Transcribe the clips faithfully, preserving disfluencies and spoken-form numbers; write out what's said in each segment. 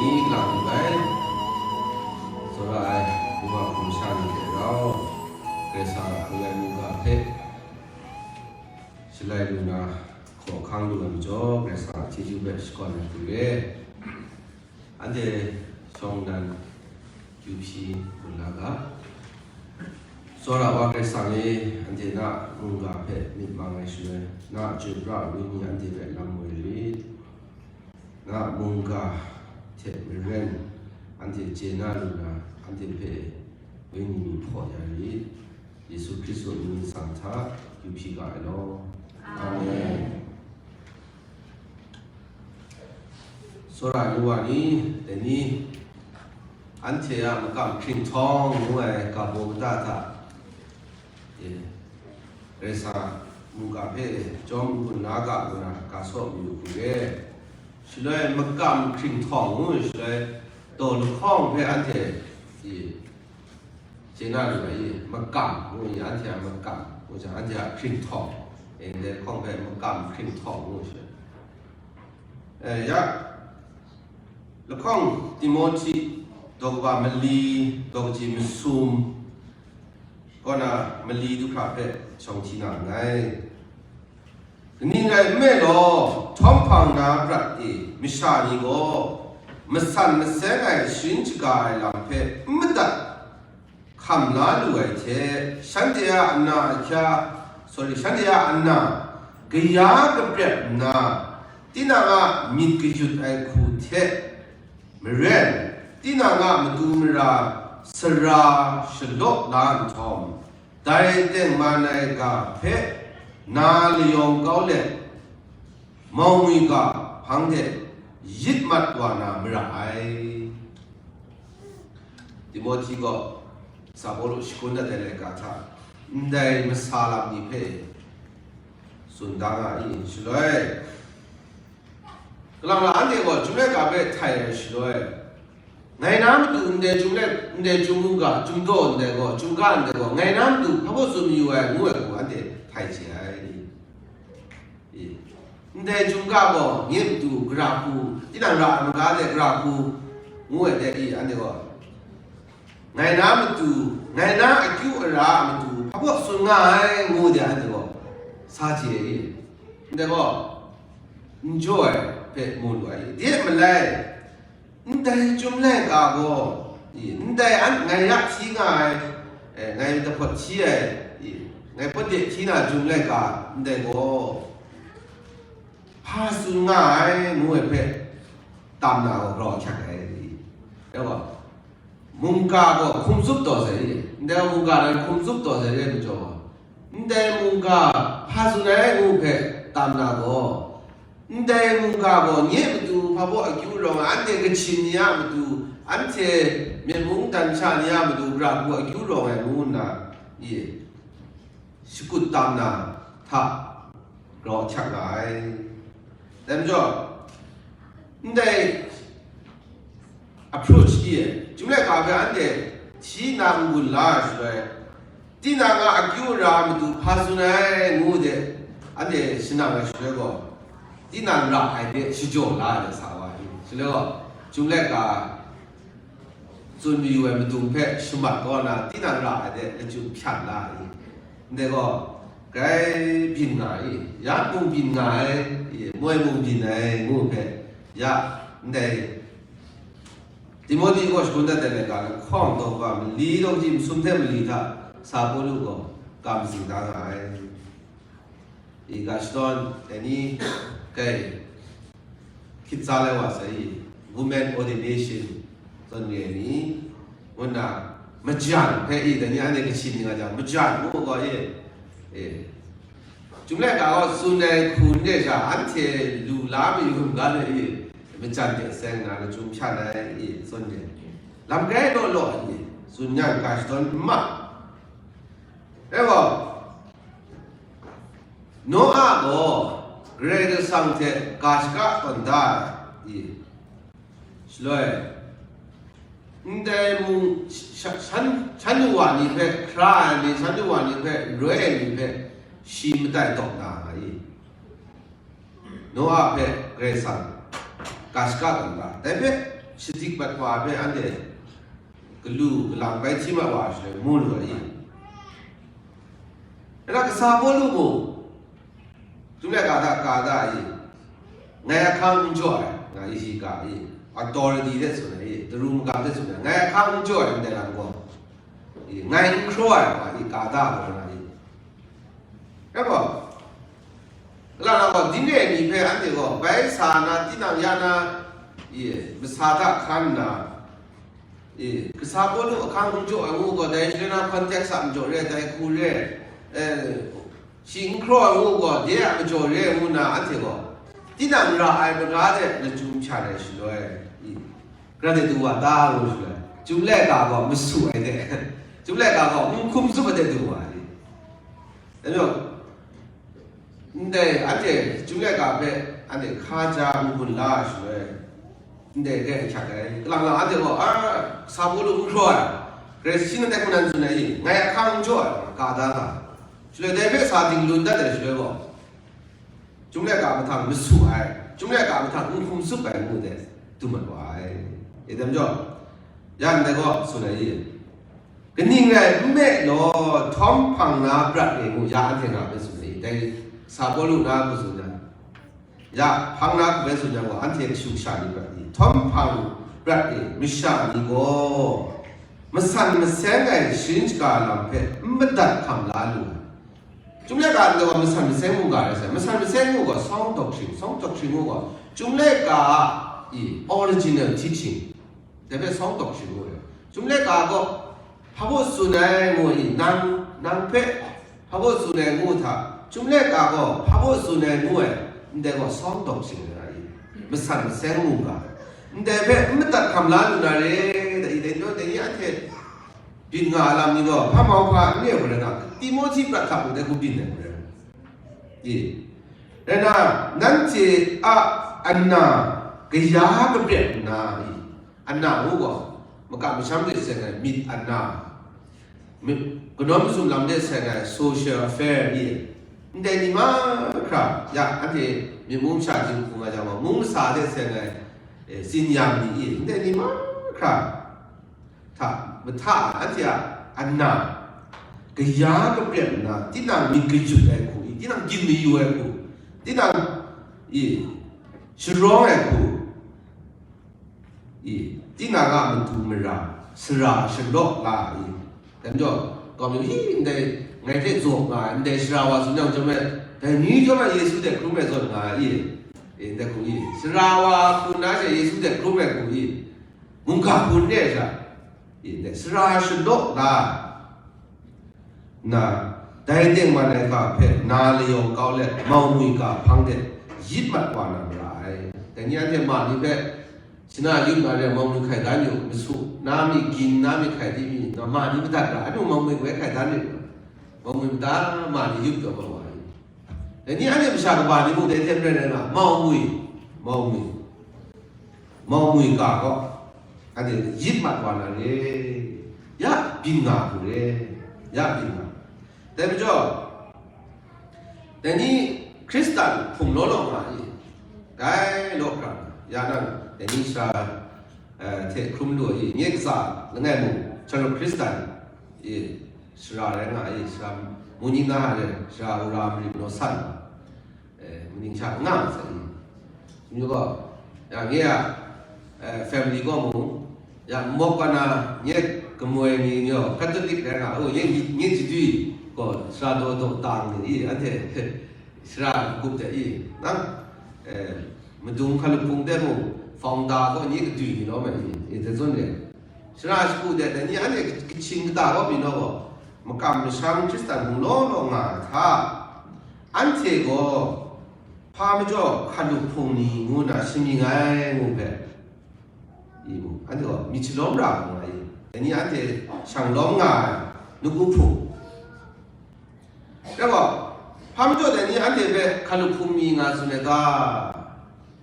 Ni lang lu ai, tsawra ai, mungga hkum sha ni hte rau, Karai Kasang a hpung ai mungga hpe shalai lu na, hkaw hkang lu ai majaw, Karai Kasang a chyeju hpe shakawn ai hku re. Anhte shawng nnan yu hpyi gun la ga. Tsawra wa Karai Kasang e, anhte na mungga hpe myit mang ai shaloi, na chyoi pra ai wenyi anhte hpe lam woi rit. Na mungga hte maren anhte chye na lu na, anhte hpe wenyi mi hpaw ya rit. Yesu Hkristu a mying nsang hta yu hpyi ga ai law. Amen. Tsawra ai nu wa ni, dai ni, anhte a makam hkringhtawng ngu ai ga baw kata hta, e, Karai Kasang mungga hpe chyawm n-gun la ga ngu na ga saw mayu hku re. Shaloi makam hkringhtawng ngu ai shaloi, daw lahkawng hpe anhte, e, chye na lu ai, makam ngu ai, anhte a makam ngu jang, anhte a hkringhtawng, e, ndai lahkawng hpe makam hkringhtawng ngu ai shaloi, e, ya, lahkawng Timohti daw kaba mali, daw kaji masum, kaw na mali du hkra hpe shawng hti na nngai. Kaning rai nme law, htawm hpang na prat e masha ni gaw masan maseng ai sharin shaga ai lam hpe n madat hkam la lu ai hte, shanhte a ana ahkya, sorry, shanhte a ana kaya kaprep nna, tinang a myit kayut ai hku hte maren, tinang a matu mara sara shalaw la nhtawm, dai tengman ai ga hpe na layawng kau let, mau ngwi ga hpang de yit mat wa na mara ai. Timohti gaw sa Pawlu shagun dat ai laika hta ndai masa lam ni hpe tsun da nga ai. Shaloi, kalang la anhte gaw Chyum laika hpe htai ai shaloi, ngai na matu ndai Chyum lai, ndai Chyum mungga, Chyum daw ndai gaw, Chyum ga ndai gaw, ngai na matu hpa baw tsun mayu ai, ngu ai hku anhte htai chye ai. I, ndai Chyum ga gaw nye matu gara hku, tinang ra ai maga de gara hku, ngu ai de i, anhte gaw, ngai na matu, ngai na akyu ara a matu hpa baw tsun nga ai, ngu de anhte gaw sa chye ai. Ndai gaw, n jaw ai hpe mu lu ai. De malai, ndai Chyum laika gaw, i, ndai an ngai ya hti nga ai, e, ngai dahpawt hti ai, i, ngai pawt de hti na Chyum laika ndai gaw, hpa tsun nga ai, ngu ai hpe tam na gaw grau ahkyak ai. I, dai gaw, mungga gaw hkum tsup taw sai i, ndai mungga rai hkum tsup taw sai re majaw, ndai mungga hpa tsun ai ngu hpe tam na gaw, ndai mungga gaw nye matu hpa baw akyu rawng ai, anhte kachin ni a matu, anhte myit mung dan sha ni a matu, gara hku akyu rawng ai ngu nna, i, shakut tam na hta grau ahkyak nga ai. Dai majaw, ndai approach i, Chyum laika hpe anhte hti nna n-gun la ai shaloi, tinang a akyu ara matu hpa tsun ai ngu de, anhte shanang ai shaloi gaw, tinang ra ai de shajaw la ai de sa wa i, shaloi gaw, Chyum laika tsun mayu ai madung hpe shamat kaw na, tinang ra ai de lachyum hpyan la ai. Ndai gaw, grai byin nga ai, ya mung byin nga ai, moi mung byin ai ngu hpe, ya, ndai Timohti gaw shagun dat ai laika lahkawng daw kaba mali daw kaji masum hte mali hta sa Pawlu gaw ga matsing da nga ai. I ga shadawn, dai ni, kai, hkit tsa lai wa sai i, women ordination zawn re ai ni, ngu nna, majan hpe i, dai ni anhte kachin ni nga jang, majan ngu gaw e, e, Chyum laika gaw tsun ai hku n re sha, anhte lu la mayu n ga ai i, majan de seng nna lachyum hpyan ai i, zawn re ai ni, lam grai law law ai ni, tsun yang ga shadawn n ma. Rai gaw, Noa gaw Karai Kasang hte ga shaka tawn da ai, i, shaloi, ndai mung sha-, shan, shan wa ni hpe hkra ai ni, shan wa ni hpe roi ai ni hpe shi matai dawk na nga i. Noa hpe Karai Kasang ga shaka tawn da. Dai hpe, shadik mat wa ai hpe anhte galu galang bai hti mat wa ai shaloi mu lu ai i? Nna kasa Pawlu mung, Chyum laika hta ka da i, ngai ahkang n jaw ai, nga i shi ka i, authority hte tsun ai i, daru magam hte tsun ai, ngai ahkang n jaw ai ndai lam gaw, i, ngai n hkraw ai, nga i ka da ai nga i. Rai gaw, kalang na gaw, dinre ni hpe anhte gaw bai sa na, tinang ya na, i, masa hta hkan nna, i, kasa Pawlu ahkang n jaw ai ngu gaw, dai shaloi na context a majaw re, dai hku re, eh, shi n hkraw ai ngu gaw, de a majaw re ngu nna anhte gaw, tinang ra ai maga de lachyum sha ai shaloi, i, Gara de du wa ta ngu shaloi, Chyum laika gaw masu ai de, Chyum laika gaw n hkum zup ai de du wa ai. Dai majaw, ndai anhte Chyum laika hpe anhte hka ja n gun la ai shaloi, ndai re ai hkyak ai. Kalang lang anhte gaw, a, sa Pawlu n hkraw ai, Karai shi nan dai hku nan tsun ai i, ngai ahkang n jaw ai, ka da ga. Shaloi dai hpe sa dinglun dat ai shaloi gaw, Chyum laika mahtang masu ai, Chyum laika mahtang n hkum zup ai ngu de, du mat wa ai. E dai majaw, ya ndai gaw, tsun ai i, kaning rai nme law, htawm hpang na prat e ngu, ya anhte nga hpe tsun ai i, dai sa Pawlu na hku tsun ai. Ya, hpang na hku hpe tsun yang gaw, anhte kashu kasha ni prat i, htawm hpang prat e masha ni gaw, masan maseng ai sharin shaga lam hpe n madat hkam la lu ai. Chyum laika ndai gaw masan maseng mungga rai sai, masan maseng ngu gaw sound doctrine, sound doctrine ngu gaw, Chyum laika a i original teaching, dai hpe sound doctrine ngu ai. Chyum laika gaw hpa baw tsun ai ngu i, nang, nang hpe hpa baw tsun ai ngu hta, Chyum laika gaw hpa baw tsun ai ngu ai, ndai gaw sound doctrine rai i, masan maseng mungga, ndai hpe n madat hkam la lu na re, dai i, dai ni, dai ni anhte byin nga ai lam ni gaw, hpa mau hpa n re ai gaw rai nga, Timohti prat hta mung dai hku byin ai gaw rai nga. I, rai na, nanhte a ana kaya kapret nna i, ana ngu gaw, makam masham hte seng ai myit ana, mi-, kanawn mazum lam hte seng ai social affair i, ndai ni mahkra, ya, anhte myi mung masha jinghku nga jang gaw, mung masa hte seng ai, eh, tsin-yam ni i, ndai ni mahkra hta mahta anhte a ana kaya kapret nna, tinang myit kayut ai hku i, tinang byin mayu ai hku, tinang i, sharawng ai hku i, tinang a matu mara sara shalaw la i, dai majaw, kau mi hi ndai ngai hte zaw nga ai, ndai sara wa tsun yang chyawm e, dai ni chyawm e Yesu de hkrum ai zawn nga ai i, e, ndai hku i, sara wa hku nna she Yesu de hkrum ai hku i, mungga hku n re ai sha, i, ndai sara shalaw la nna, dai tengman ai ga hpe na layawng kau let, mau mwi ga hpang de yit mat wa na mara ai. Dai ni anhte ma ni hpe, shana yut na re, mau mwi hkai dan yu, masu, na mi gin, na mi hkai di mi, nga ma ni madat ra, anhte mau mwi hkai dan yu, mau mwi madat ma ni yut kau wa ai. Dai ni anhte masha kaba ni mung dai hte maren rai nga, mau mwi, mau mwi, mau mwi ga gaw, anhte yit mat wa na re, ya byin nga hku re, ya byin nga. Dai majaw, dai ni Hkristan hpung law law nga i, dai law hkra, ya nang, dai ni sha, eh, hte hkrum lu ai i, nye katsa langai mung, Hkritan Hkristan i, sara rai nga ai, sara mung ning na re, sara wora mari manaw san, eh, maning sha nga ma sai i. Nyu gaw, ya, nye a, eh, family gaw mung, ya, mawk wa na, nye kamoi ni nyo, Catholic rai nga, oh, nye, nye jadui gaw, sara daw daw tang ni i, anhte, sara gup de i, nang, eh, madung hkalup hpung de mung, founder gaw nye kadui ni law mai i, i de zawn re. Sara shagu de, dai ni anhte kachyin kata kaw mi naw gaw, makam masham Hkristan hpung law law nga ai hta, anhte gaw hpa majaw hkalup hpung ni ngu na shamying ai ngu hpe, i mu, anhte gaw myit shalawm ra ai nga i, dai ni anhte shang lawm nga ai nawku hpung, rai gaw, hpa majaw dai ni anhte hpe hkalup hpung mi nga tsun ai ga,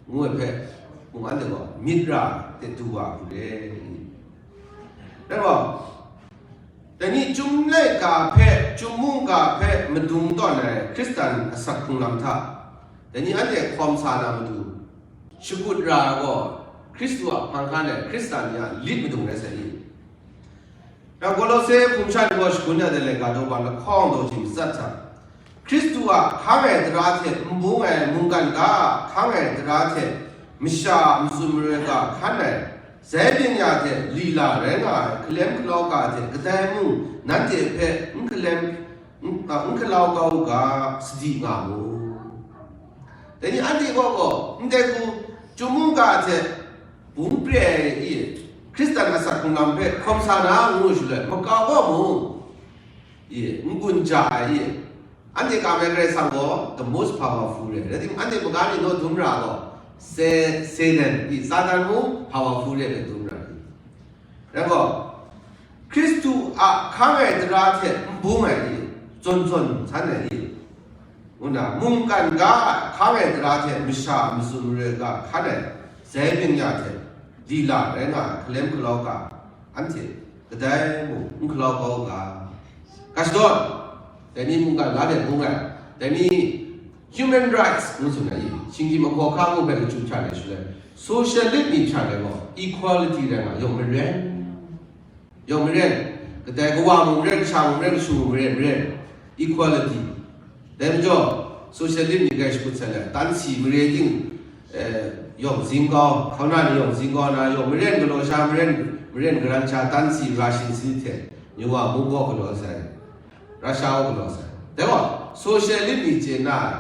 ngu ai hpe, mung anhte gaw myit ra de du wa hku re. Rai gaw, dai ni Chyum laika hpe, Chyum mungga hpe madung tawn ai Hkristan asak hkrung lam hta, dai ni anhte hkawm sa na matu, shakut ra ai gaw, Hkristu a hpang hkan ai Hkristan ni a lit madung rai sai i? Yang Kolose hpung sha ni gaw shagun ya de laika daw ba lahkawng daw hte matsat hta, Hkristu a hkang ai tara hte n bung ai mungkan ga a hkang ai tara hte masha a matsun maroi ga hkan ai, zai byeng ya hte lila rai nga ai hkalem hkalau ga hte kadai mung nanhte hpe n hkalem, n, a, n hkalau kau u ga, sadi nga mu. Dai ni anhte gaw gaw, ndai hku, chyum mungga hte bung pre ai i, Hkristan asak hkrung lam hpe hkawm sa na ngu shaloi, makau gaw mung, i, n-gun ja ai i, anhte kam ai Karai Kasang gaw the most powerful re ai. Rai timung, anhte maga ni naw dum ra gaw, Se-, Satan i, Satan mung powerful re ai dum ra ai. Rai gaw, Hkristu a hkang ai tara hte n bung ai i, zawn zawn san ai i, ngu na, mungkan ga a hkang ai tara hte masha a matsun maroi ga hkan ai, zai byeng ya hte lila rai nga ai hkalem hkalau ga, anhte kadai mung n hkalau kau u ga. Ga shadawn, dai ni mungkan ga hte bung ai, dai ni human rights ngu tsun ai i, shinggyim ahkaw ahkang ngu hpe lachyum hpyan ai shaloi, social lit ni hpyan ai gaw equality rai nga, yawng maren, yawng maren, kadai kawa mung maren, kasha mung maren, kashu mung maren, maren, equality. Dai majaw, social lit ni grai shakut sai le, tansi mare ting, eh, yawng zing kau, hkauna ni yawng zing kau na, yawng maren galaw sha, maren, maren garan sha, tansi ra shin si hte, Nyawa mung gaw galaw sai, Russia gaw galaw sai. Dai gaw, social lit ni chye na ai,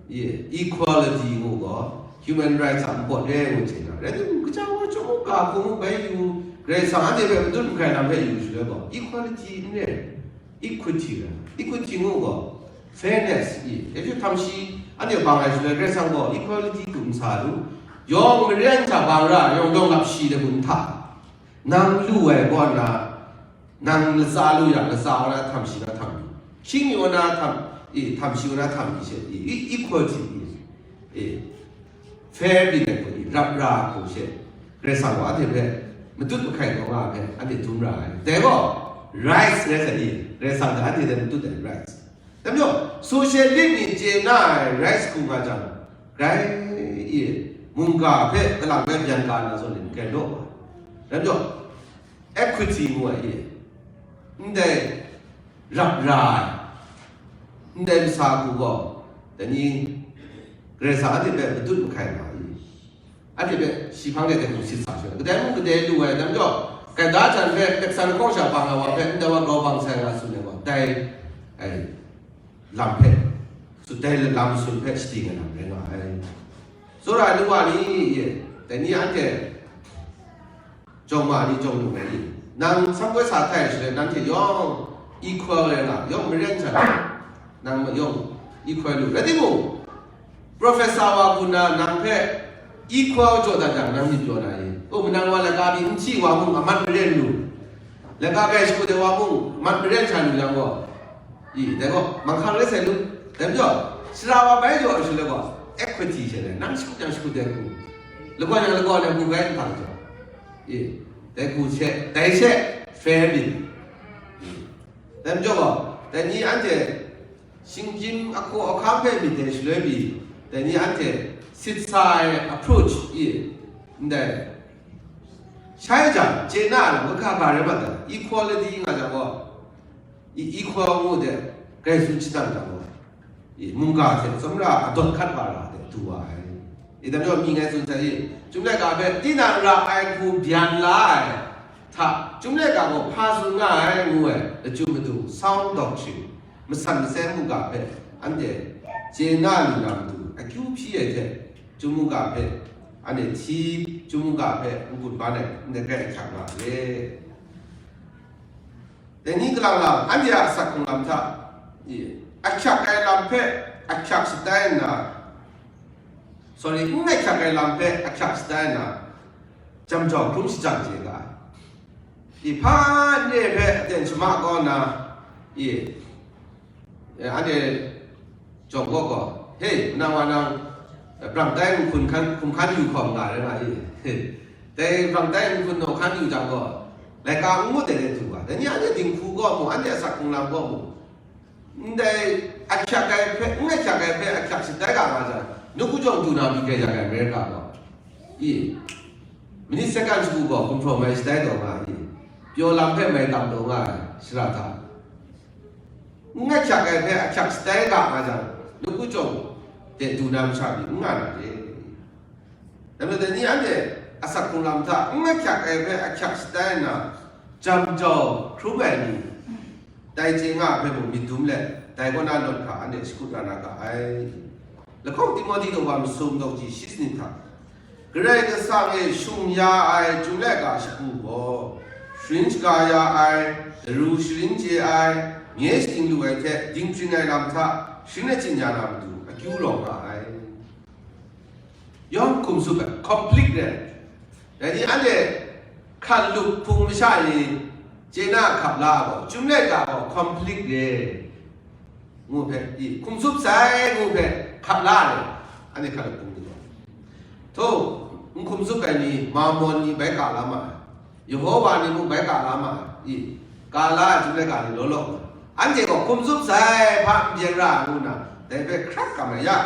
ye, equality ngu gaw, human rights a npawt re ai ngu chye na. Rai timung, kaja wa chyawm u ga hku ngu bai yu, Karai Kasang anhte hpe matut mahkai lam hpe yu shaloi gaw, equality n re, equity rai. Equity ngu gaw, fairness i. Dai hte htam shi, anhte bang ai shaloi, Karai Kasang gaw equality hku n sa lu. Yawng maren hta bang ra, yawng dawng lap shi de hku n hta. Nang lu ai kaw na, nang latsa lu yang, latsa wa na htam shi na htam pyi. Hkying yu wa na htam, e, htam shi wa na htam pyi she, e, e, equality, e, e, fair byin ai hku, e, rap ra hku she, Karai Kasang gaw anhte hpe matut mahkai taw nga ai hpe anhte dum ra ai. Dai gaw, rights rai sai, e, Karai Kasang gaw anhte hpe matut ai rights. Dai majaw, social lit ni chye na ai rights hku nga jang, grai, e, mungga hpe kalang hpe byan ka na zawn e, grai law ai. Dai majaw, equity ngu ai e, ndai rap ra ai, ndai masa hku gaw, dai ni Karai Kasang anhte hpe matut mahkai nga ai, anhte hpe shi hpang de dai hku sit sa shawng ai. Kadai mung kadai lu ai, dai majaw, gaida jan hpe, Pakistan lahkawng sha bang ai wa hpe, ndai wa grau bang sai nga tsun ai gaw, dai, ai, lam hpe, tsun dai lam tsun hpe shading ai lam rai nga ai. Tsawra ai nu wa ni, dai ni anhte, jawng ma ni jawng lu ai ni, nang sangpoi sa htai shaloi, nanhte yawng equal rai nga, yawng maren sha, nang yawng equal lu. Rai timung, professor wa hku na nang hpe equal jaw dat jang, nang myit pyaw na i? O, manang wa laga mi n hti wa mung, a mat maren lu, laga grai shakut ai wa mung, mat maren sha lu yang gaw, i, dai gaw, manghkang rai sai lu. Dai majaw, sara wa bai jaw ai shaloi gaw, equity she ai, nang shakut yang shakut ai hku, lagawn yang lagawn ai hku rai nhpang jaw. I, dai hku she, dai she, fair byin. I, dai majaw gaw, dai ni anhte shinggyim ahkaw ahkang hpe myit dai shaloi pyi, dai ni anhte sit sa ai approach i, ndai, shai jang, chye na ai lam, ga ga rai mat ai, equality nga jang gaw, i, equal ngu de, grai tsun shadang jang gaw, i, mungga hte tsawmra adawt hkat wa ra de du wa ai. I, dai majaw myi ngai tsun sai i, Chyum laika hpe tinang ra ai hku byan la ai hta, Chyum laika gaw hpa tsun nga ai ngu ai lachyum madung, sound doctrine, masan maseng mungga hpe anhte chye na lu na matu akyu hpyi ai hte, Chyum mungga hpe anhte hti, Chyum mungga hpe n-gun ban ai, ndai grai ahkyak nga ai. Dai ni kalang lang, anhte a asak hkrung lam hta, i, ahkyak ai lam hpe ahkyak shatai nna, sorry, n ahkyak ai lam hpe ahkyak shatai nna, jam jau hkrum shajang chye ga ai. I, hpa n re hpe aten shama kau nna, i, e, anhte jawng gaw gaw, "Hei, nang wa nang, brang tai nhkun hkan, hkum hkan yu hkawm nga rai nga i? Dai brang tai nhkun naw hkan yu jang gaw, laika n ngut ai de du ga, dai ni anhte dinghku gaw mu, anhte asak hkrung lam gaw mu, ndai ahkyak ai hpe, n ahkyak ai hpe ahkyak shatai ga nga jang, nawku jawng du na mi grai ya ai Amerika gaw, i, Minit sekan shagu gaw hkum hpraw mai shatai taw nga ai, pyaw lam hpe mai tam taw nga ai shara hta, n ahkyak ai hpe ahkyak shatai ga nga jang, lawku chyawm de du na masha pyi n nga na re. Dai majaw dai ni anhte asak hkrung lam hta n ahkyak ai hpe ahkyak shatai nna, jam jau hkrum ai ni, dai chye nga ai hpe mung myit dum let, dai kaw na lawt hkra anhte shakut ra na ga ai. Lahkawng Timohti daw wa masum daw kaji shi sanit hta, Karai Kasang e shung ya ai Chyum laika shagu gaw, sharin shaga ya ai, daru sharin chye ai, nye shating lu ai hte dinghpring ai lam hta sharin achyin ya na matu akyu rawng nga ai. Yawng hkum tsup ai, complete rai. Dai ni anhte hkan lup hpung masha ni chye na hkap la ai gaw, Chyum laika gaw complete re ngu hpe, i, hkum tsup sai ngu hpe hkap la ai, anhte hkan lup hpung ni gaw. Hto, n hkum tsup ai ni, Mamon ni bai ka la ma ai, Yehowa ni mung bai ka la ma ai, i, ka la ai Chyum laika ni law law nga, anhte gaw hkum tsup sai hpa n byen ra ai ngu nna, dai hpe hkrat kam ai ya,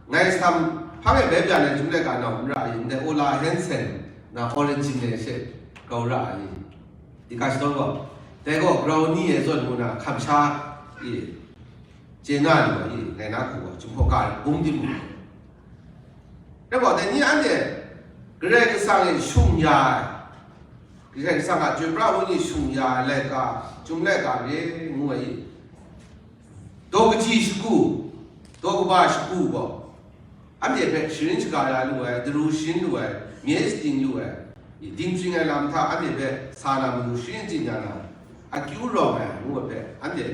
ngai sam hpang e bai byan ai Chyum laika nau n ra ai, ndai Ola Hansen na Origin e she grau ra ai, i, i ka shadawn gaw, dai gaw grau ni e zawn ngu na hkam sha, i, chye na lu ai, i, ngai na hku gaw, Chyum hkawhka bung timung. Rai gaw, dai ni anhte Karai Kasang e shung ya ai, Karai Kasang a Chyoi Pra Wenyi shung ya ai laika, Chyum laika re ngu ai, i, daw kaji shagu, daw kaba shagu gaw, anhte hpe sharin shaga ya lu ai, daru sharin lu ai, nye shating lu ai, i, dinghpring ai lam hta anhte hpe sa na matu sharin chyin ya na, akyu rawng ai ngu ai hpe, anhte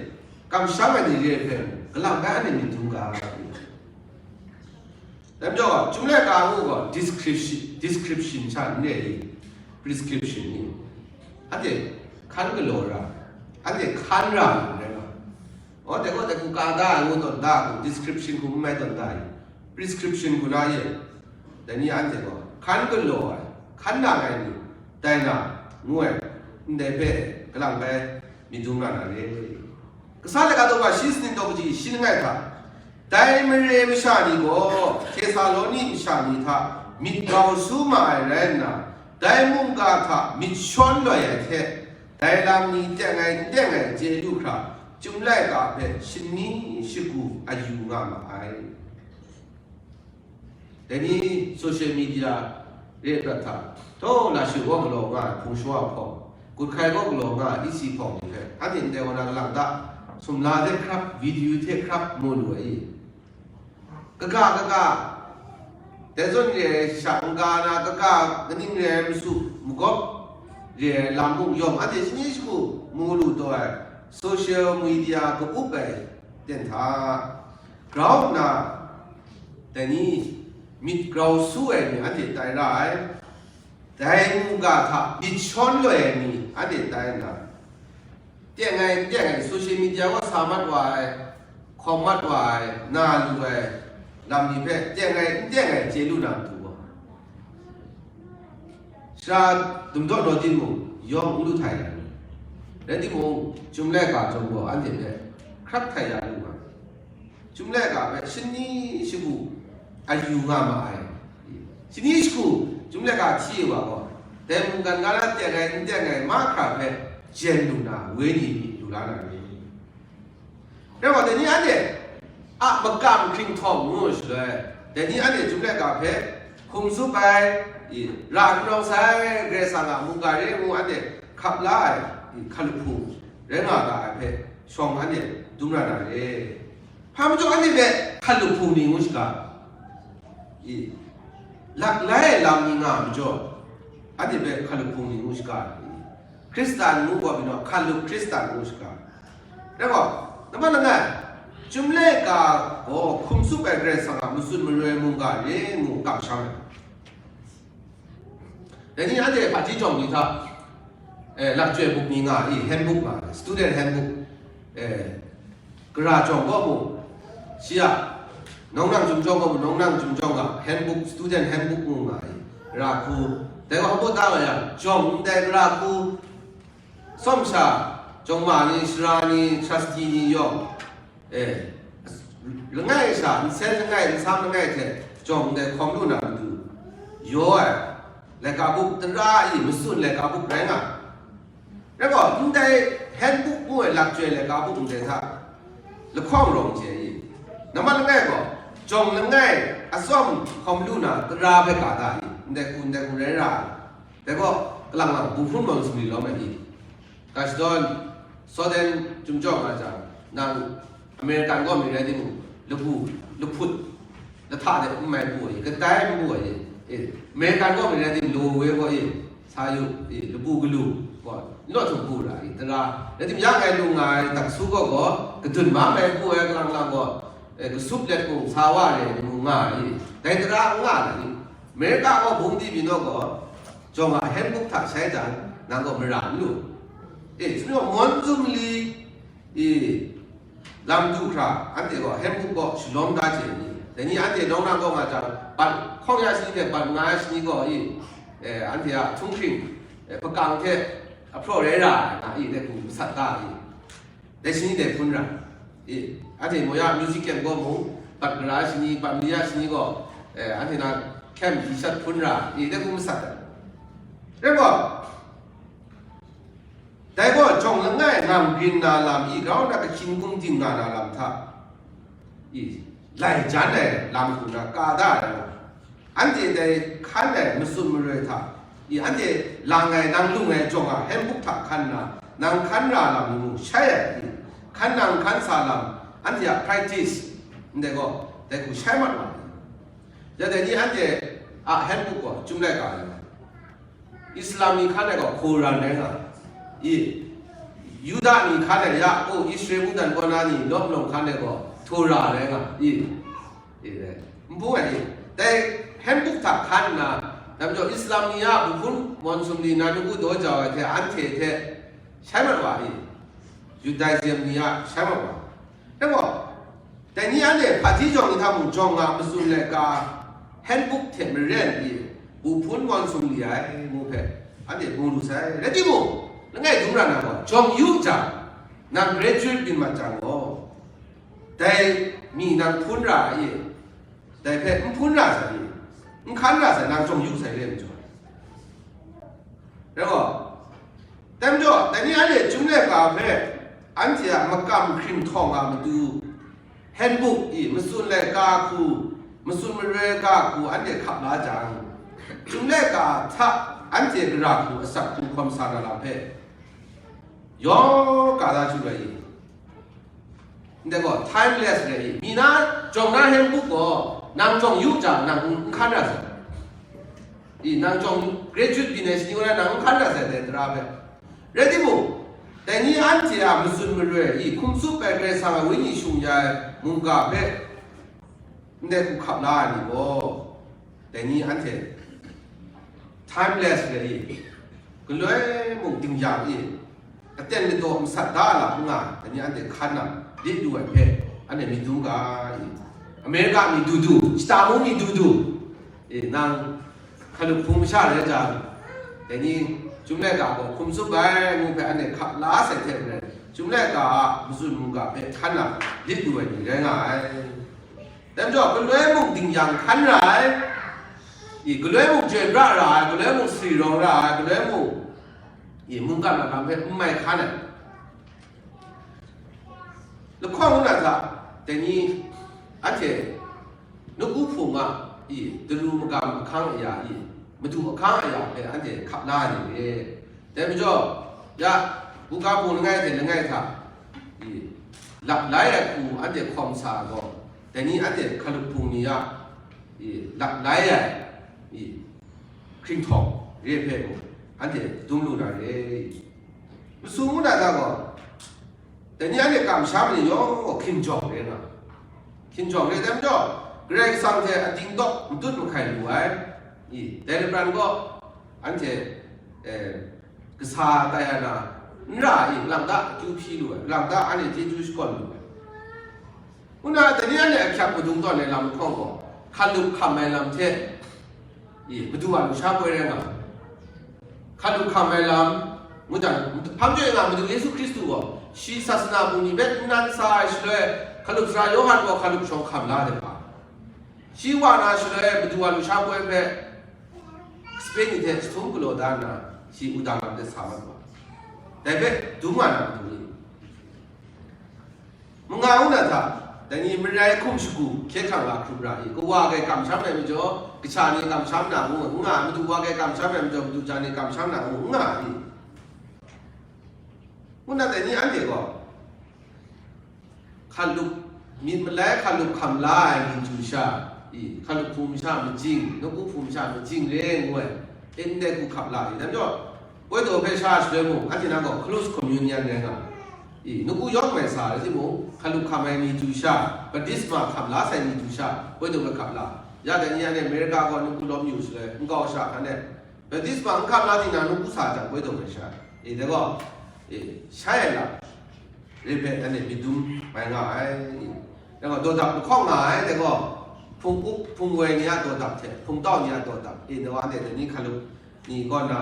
kamsham ai ni re ai hpe, kalang bai anhte myit dum ga. Dai majaw, Chyum laika ngu gaw description, description sha n re i, prescription ni, anhte hkan galaw ra, anhte hkan ra lu rai nga. Anhte gaw dai hku ka da ai ngu tawn da hku, description hku n mai tawn da i, prescription hku na ye, dai ni anhte gaw hkan galaw ai, hkan nang ai ni, dai na, ngu ai, ndai hpe kalang bai myit dum na na re. Kasa laika daw ga shi sanit daw kaji shi langai hta, dai mare masha ni gaw Htesaloni masha ni hta myit grau su ma ai rai nna, dai mungga hta myit shawn loi ai hte, dai lam ni teng ai n teng ai chye lu hkra, Chyum laika hpe shani shagu a yu nga ma ai. Dai ni social media re ai prat hta, htaw Lashu gaw galaw nga ai hpung shawa hpawng, Guthkai gaw galaw nga ai isi hpawng ni hpe, anhte ndai wa na galang da, sumla hte hkrap, video hte hkrap mu lu ai i? Kaga kaga, dai zawn re ai sha n-ga na, kaga kaning re ai masu magawp re ai lam mung yawng, anhte shani shagu mu lu taw ai, social media ka-up ai ten hta, grau nna, dai ni myit grau su ai ni anhte tai ra ai, dai mungga hta myit shawn loi ai ni anhte tai nna, teng ai n teng ai social media wa sa mat wa ai, hkawm mat wa ai, na lu ai lam ni hpe teng ai n teng ai chye lu na matu gaw, sara dum daw daw timung, yawng n lu htai ai. Rai timung, Chyum laika chyawm gaw anhte hpe hkrat htai ya lu nga. Chyum laika hpe shani shagu a yu nga ma ai. Shani shagu Chyum laika hti wa gaw, dai mungkan ga na teng ai n teng ai mahkra hpe jen lu na, wenyi ni lu la na ni? Rai wa, dai ni anhte a makam hkringhtawng ngu shaloi, dai ni anhte Chyum laika hpe hkum tsup ai, i, ra hkungrawng sai, Karai Kasang a mungga re ngu anhte hkap la ai, i, hkalup hpung rai nga ga ai hpe shawng anhte dum ra na re. Hpa majaw anhte hpe hkalup hpung ni ngu shaga, i, laklai ai lam ni nga ai majaw, anhte hpe hkalup hpung ni ngu shaga, i, Hkristan ngu gaw, binaw hkalup Hkristan ngu shaga. Rai gaw, nambat langai, Chyum laika gaw hkum tsup ai Karai Kasang a matsun maroi mungga re ngu kamsham ai. Dai ni anhte hpaji jawng ni hta, eh, lakjoi buk ni nga i, handbook nga, student handbook, eh, gara jawng gaw mu, shi a, nawng nang Chyum jawng gaw mu, nawng nang Chyum jawng ga, handbook, student handbook ngu nga i, gara hku, dai gaw hpaw da nga yang, jawng ndai gara hku, tsawm sha, jawng ma ni, sara ni, trustee ni yawng, e, langai sha, nsen langai, nsam langai hte jawng ndai hkawm lu na matu, yaw ai, laika buk tara i matsun laika buk rai nga. Rai gaw, ndai handbook ngu ai lakjoi laika buk ndai hta lahkawng rawng hte i, nambat langai gaw, jawng langai atsawm hkawm lu na tara hpe ga da i, ndai hku ndai hku rai ra ai. Dai gaw, kalang lang, bu hpun mawn sumri lawm ai i, Kashdawn, Soden, Chyum Jawng nga jang, nang American gaw mi rai timung, labu, lahput, lahta de n mai bu ai, kadai n bu ai, e, American gaw mi rai tim, law we gaw, e, sa yu, e, labu galu, gaw, n law htum bu ra, e, tara, rai tim, ya ngai lu nga ai, taksu gaw gaw, kadun ma mai bu ai, kalang lang gaw, e, kasup let mung, sa wa re, mung nga ai, dai tara n nga na ni? America gaw bungdi binaw gaw, jawng a handbook hta shai jang, nang gaw mara n lu. E, sumyaw mawn zum li, e, lam du hkra, anhte gaw handbook gaw shalawm da chye ni. Dai ni anhte nawng na gaw nga jang, bat hkawng ya shani hte bat nga ya shani gaw, e, e, anhte a htunghking, e, hpakang hte ahpraw rai ra ai na, e, dai hku masat da, e. Dai shani dai hpun ra. E, anhte Moya music camp gaw mung, bat gara shani, bat mali ya shani gaw, e, anhte na camp di shat hpun ra, e, dai hku masat ai. Rai gaw, dai gaw jawng langai ngang grin na lam i, grau na kahkying kung ding nga na lam hta, i, lai jan ai lam hku na ka da ai lam. Anhte dai hkan ai matsun maroi hta, i, anhte lang ai, nang lung ai jawng a handbook hta hkan nna, nang hkan ra lam ni mung shai ai, i, hkan nang hkan sa lam, anhte a practice, ndai gaw, dai hku shai mat wa ai. Ya dai ni anhte a handbook gaw, Chyum laika ai. Islam ni hkan ai gaw, Koran rai nga, i, Yuda ni hkan ai, ya, o, Israel mungdan kaw na ni lawm lawng hkan ai gaw, Tora rai nga, i, i, rai. Npu ai ni, dai handbook hta hkan nna, dai majaw Islam ni a bu hpun mawn sumri na nawku daw jau ai hte, anhte hte shai mat wa i, Judaism ni a shai mat wa. Dai gaw, dai ni anhte hpaji jawng ni hta mung jawng nga matsun laika handbook hte maren i, bu hpun mawn sumri ai ngu hpe, anhte mu lu sai. Rai timung, langai dum ra na gaw, jawng yu jang, nang graduate byin mat jang gaw, dai mi nang hpun ra ai, dai hpe n hpun ra sai, n hkan ra sai, nang jawng yu sai re ai majaw. Rai gaw, dai majaw, dai ni anhte Chyum laika hpe anhte a makam hkring htawng a matu, handbook i, matsun laika hku, matsun maroi ga hku anhte hkap la jang, Chyum laika hta anhte gara hku asak hku hkawm sa na lam hpe, yawng ka da chyu ai i? Ndai gaw, timeless re i. Mi na jawng na handbook gaw, nang jawng yu jang, nang n hkan ra sai. I, nang jawng graduate byin ai shani kaw na nang n hkan ra sai, dai tara hpe. Rai timung, dai ni anhte a matsun maroi i, hkum tsup ai Karai Kasang a Wenyi shung ya ai mungga hpe, ndai hku hkap la ai ni gaw, dai ni anhte timeless re i, galoi mung ding yang i, aten ladaw masat da lam n nga, dai ni anhte hkan na lit lu ai hpe, anhte myit dum ga i. Amerika mi dudu, shata mung mi dudu, e, nang hkalup hpung masha rai jang, dai ni Chyum laika gaw hkum tsup ai ngu hpe anhte hkap la sai hte maren, Chyum laika a matsun mungga hpe hkan na lit lu ai ni rai nga ai. Dai majaw, galoi mung ding yang hkan ra ai, i, galoi mung chyoi pra ra ai, galoi mung sari rawng ra ai, galoi mung, i, mungkan a lam hpe n mai hkan ai. Lahkawng nna hta, dai ni anhte nawku hpung a, i, daru magam ahkang aya, i, madu ahkang aya hpe anhte hkap la ai ni re. Dai majaw, ya, buga hpung langai hte langai hta, i, lap lai ai hku anhte hkawm sa ai gaw, dai ni anhte hkalup hpung ni a, i, lap lai ai, i, hkringhtawng re hpe mung, anhte dum lu na re. Masu ngu na hta gaw, dai ni anhte kamsham ni yawng gaw hkinjawng re nga, hkinjawng re, dai majaw, Karai Kasang hte ating tawk matut mahkai lu ai, i, dai lapran gaw, anhte, eh, kasa tai ai na, n ra i, lata akyu hpyi lu ai, lata anhte chyeju shakawn lu ai. Ngu na, dai ni anhte ahkyak madung tawn ai lam lahkawng gaw, hkalup hkam ai lam hte, i, madu a lusha poi rai nga ai. Hkalup hkam ai lam, ngu jang, hpang joi nga Madu Yesu Hkristu gaw, shi sasana bungli hpe nnan sa ai shaloi, hkalup sara Yawhan gaw hkalup shawng hkam la ai hpa. Shi wa na shaloi, Madu a lusha poi hpe, Sape ni hte jahtum galaw da nna, shi wudang lam de sa mat wa. Dai hpe dum nga na matu ni? Manga ngu na hta, dai ni marai hkum shagu hkye hkrang la hkrum ra i? Kawa kai kamsham ai majaw, kasha ni kamsham na ngu n nga, madu wa kai kamsham ai majaw, madu ja ni kamsham na ngu n nga i? Ngu na dai ni anhte gaw, hkalup, myit malai hkalup hkam la ai mingyu sha i, hkalup hpung masha majing, nawku hpung masha majing re ngu ai, ndai hku hkap la i? Dai majaw, Koi daw hpe sha shaloi mung, anhte nang gaw close communion rai nga i, nawku yawng mai sa rai timung, hkalup hkam ai ni du sha, baptisma hkam la sai ni du sha, koi daw hpe hkap la. Ya dai ni anhte America gaw nawku lawm yu shaloi, nkau sha hkan e, baptisma n hkam la tinang nawku sa jang, koi daw mai sha, e, dai gaw, e, shai ai lam, re hpe anhte myit dum mai nga ai. Dai gaw, dawdap lahkawng nga ai, dai gaw, hpung up, hpung woi ni a dawdap hte, hpung tau ni a dawdap, e, dai gaw, anhte dai ni hkalup ni kaw na,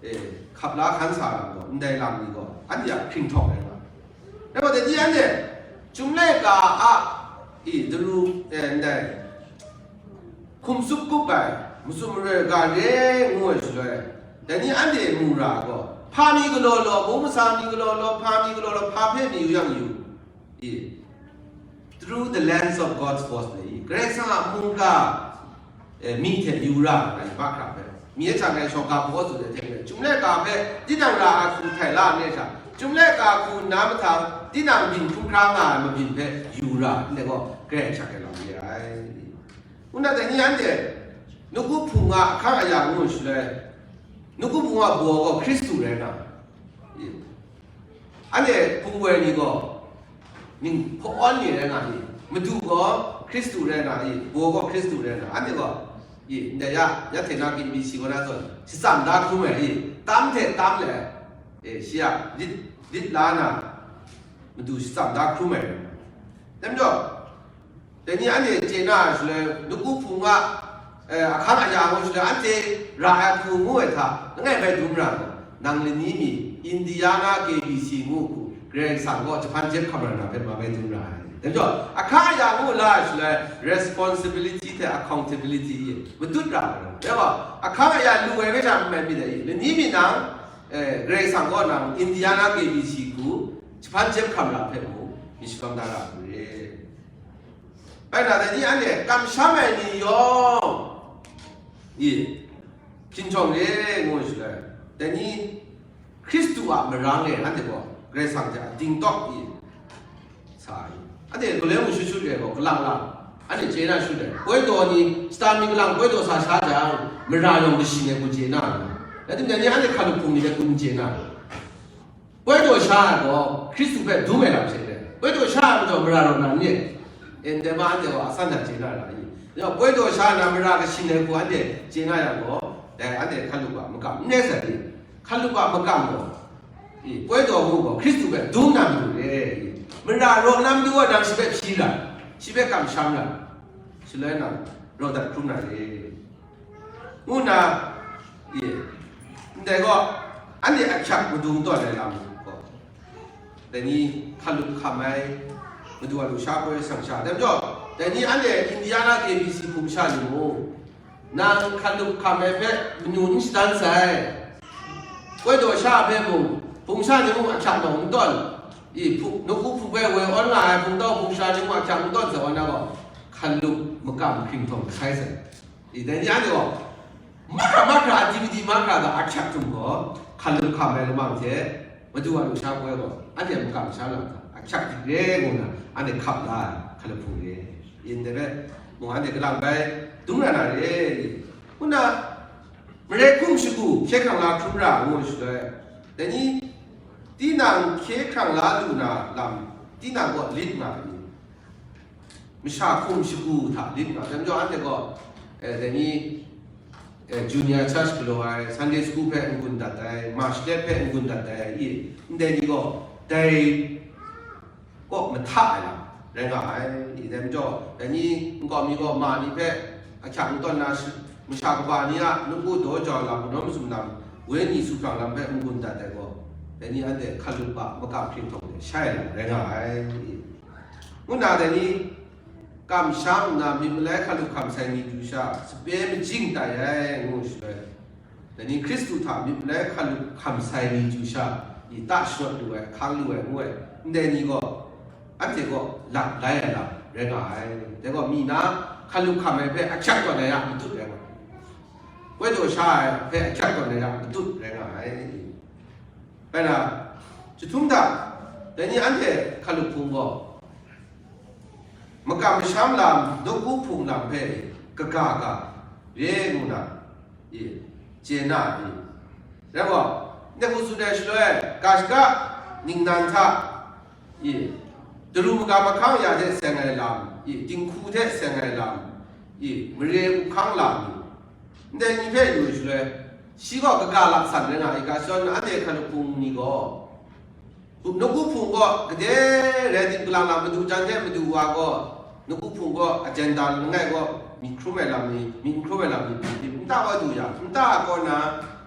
e, hkap la hkan sa lam gaw, ndai lam ni gaw, anhte a hpring htawng rai nga. Dai gaw, dai ni anhte, Chyum laika a, e, daru, e, ndai, hkum tsup kup ai, matsun maroi ga re ngu ai shaloi, dai ni anhte mu ra gaw, hpa mi galaw law, mung masa mi galaw law, hpa mi galaw law, hpa hpe mi yu yang yu i? Through the lens of God's force le i, Karai Kasang a mungga, eh, mi hte yu ra ai mahkra hpe, mi e hta ngai shawng ga hpaw tsun ai hte maren, Chyum laika hpe tinang ra ai hku htai la ai sha, Chyum laika hku nna mahtang, tinang byin hkrum hkra nga ai mabyin hpe yu ra, ndai gaw Karai Kasang hte lam re ai. Ngu na dai ni anhte, nawku hpung a ahkang aya ngu shaloi, nawku hpung a baw gaw Hkristu rai nga, anhte hpung woi ni gaw ning hpawn ni rai nga i, madu gaw Hkristu rai nga i, baw gaw Hkristu rai nga, anhte gaw, i, ndai ya, ya hte na kin mi si gaw na zawn, shachyam da hkrum ai i, tam hte tam le, e, shi a lit, lit la na, madu shachyam da hkrum ai rai nga. Dai majaw, dai ni anhte chye na ai shaloi, nawku hpung a, eh, ahkang aya ngu shaloi, anhte ra ai hku ngu ai hta, langai bai dum ra, nang lani mi, Indiana K B C ngu hku, Karai Kasang gaw jahpan jep hkam ra na hpe ma bai dum ra ai. Dai majaw, ahkang aya ngu la ai shaloi, responsibility hte accountability matut ra ai. Dai gaw, ahkang aya lu ai rai hta n mai myit dai i? Lani mi nang, eh, Karai Kasang gaw nang Indiana K B C hku, jahpan jep hkam ra hpe mung, myit shalawm da ra ai re. Bai na, dai ni anhte kamsham ai ni yawng, i, hpyin htawng re ngu shaloi, dai ni Hkristu a marang e anhte gaw Karai Kasang hte a dingtawk i sa ai. Anhte galoi mung shut shut re gaw, kalang lang, anhte chye na shut ai. Koi daw ni, shata mi kalang koi daw sa sha jang, mara yawng kashi ai hku chye na ai. Rai timung, dai ni anhte hkalup hpung ni hpe hku n chye na ai. Koi daw sha ai gaw, Hkristu hpe dum ai lam hte maren, koi daw sha ai majaw mara rawt na n ni? Ndai ma anhte gaw a san hta chye na ra i? Yawng koi daw sha na mara kashi ai hku anhte chye na yang gaw, dai anhte hkalup a makam n rai sai i? Hkalup a makam gaw, i, koi daw ngu gaw, Hkristu hpe dum na matu re i? Mara rawt na matu gaw, nang shi hpe hpyi ra, shi hpe kamsham ra, shaloi nang rawt dat hkrum na re. Ngu nna, ye, ndai gaw, anhte ahkyak madu n tawn ai lam gaw, dai ni hkalup hkam ai, madu a lusha poi ai sang sha, dai majaw, dai ni anhte Indiana K B C hpung sha ni mung, nang hkalup hkam ai hpe manu n shadan sai, koi daw sha hpe mung, hpung sha ni mung ahkyak naw n tawn, i, hpu-, nawku hpung hpe woi awn nga ai hpung tau hpung sha ni mung ahkyak n tawn sai wa na gaw, hkalup makam hkring htawng sai sai. I, dai ni anhte gaw, mahkra mahkra, activity mahkra ga ahkyak htum gaw, hkalup hkam ai lamang hte, madu a lusha poi gaw, anhte a makam sha lam hta, ahkyak dik re ngu na, anhte hkap la ai, hkalup hpung re. I, ndai hpe mung anhte kalang bai, dum ra na re. Ngu na, marai hkum shagu, hkye hkrang la hkrum ra ngu shaloi, dai ni, tinang hkye hkrang la lu na lam, tinang gaw lit nga ai ni? Masha hkum shagu hta lit nga, dai majaw anhte gaw, eh, dai ni, eh, junior church galaw ai, Sunday school hpe n-gun dat ai, marshlet hpe n-gun dat ai, i, ndai ni gaw, dai kaw mahta ai lam rai nga ai, i, dai majaw, dai ni nkau mi gaw ma ni hpe ahkyak n tawn na shi-, masha kaba ni a nawku daw jau lam, kanawn mazum lam, wenyi sumhkrang lam hpe n-gun dat ai gaw, dai ni anhte hkalup a makam hkring htawng de shai ai lam rai nga ai, i. Ngu na dai ni, kamsham nna myit malai hkalup hkam sai ni du sha, sape majing tai ai, ngu shaloi, Dai ni Hkristu hta myit malai hkalup hkam sai ni chyu sha, i ta sharawt lu ai, hkang lu ai ngu ai, ndai ni gaw, anhte gaw lap lai ai lam rai nga ai. Dai gaw mi na hkalup hkam ai hpe ahkyak tawn ai a matut rai nga ai. Koi daw sha ai hpe ahkyak tawn ai a matut rai nga ai. Rai na, chyahtum hta, dai ni anhte hkalup hpung gaw, makam masham lam, nawku hpung lam hpe kaga ga re ngu na, i, chye na ni? Rai gaw, ndai hku tsun ai shaloi, ga shaka ningnan hta, i, daru magam ahkang ya hte seng ai lam, i, dinghku hte seng ai lam, i, mare up hkang lam ni, ndai ni hpe yu ai shaloi, shi gaw kaga lap san rai nga ai, ga shadawn anhte hkalup hpung ni gaw, nawku hpung gaw gade rai tim, kalang lang madu jan hte madu wa gaw, nawku hpung gaw agenda langai gaw, myit hkrum ai lam ni, myit n hkrum ai lam ni, myit nta gaw du yang, nta gaw na,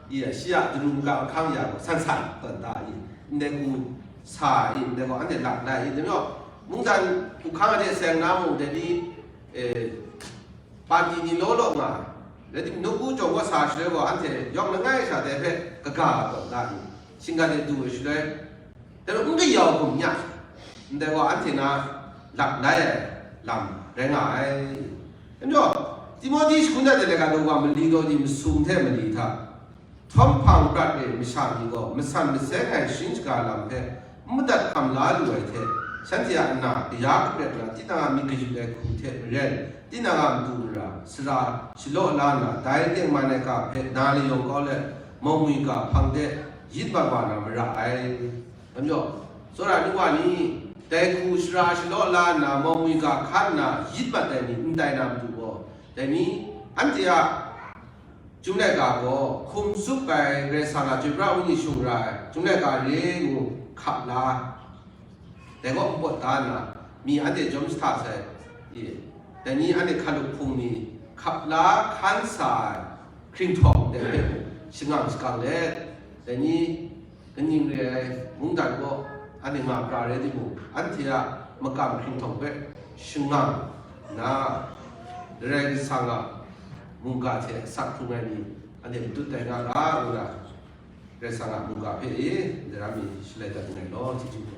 i, shi a daru magam ahkang ya gaw san san tawn da i, ndai hku sa i, ndai gaw anhte lap lai i, dai majaw, mungdan up hkang hte seng na mung, dai ni, eh, Panti ni law law nga, rai tim, nawku jawng gaw sa shaloi gaw, anhte yawng langai sha dai hpe kaga tawn da ni, shinggan e du ai shaloi, dai hpe n kayau hkum nya, ndai gaw anhte na lap lai ai lam rai nga ai. Anjaw, Timohti shagun dat ai laika daw wa mali daw ni masum hte mali hta, Htawm hpang prat e masha ni gaw masan maseng ai sharin shaga lam hpe n madat hkam la lu ai hte, shanhte a na kaya kapret na tinang a myit kayut ai hku hte maren, tinang a matu mara sara shalaw la nna, dai tengman ai ga hpe na layawng kau let, mawngwi ga hpang de yit mat wa na mara ai. Dai majaw, tsawra ai nu wa ni, dai hku sara shalaw la nna, mawngwi ga hkan nna yit mat ai ni n tai na matu gaw, dai ni anhte a Chyum laika gaw hkum tsup ai Karai Kasang a chyoi pra ai Wenyi shung ra ai, chyum laika re ngu hkap la, dai gaw npawt da nna, mi anhte jawm jahta sai, i, dai ni anhte hkalup hpung ni hkap la hkan sa ai hkringhtawng dai hpe mung shangang shakang let, dai ni kaning re ai mungdan gaw, anhte nga pra rai timung, anhte a makam hkringhtawng hpe shangang nna, Karai Kasang a mungga hte asak hkrung ai ni, anhte matut tai nga ga, ngu na, Karai Kasang a mungga hpe e, ndai ra mi shalai dat nngai law, chyeju hku.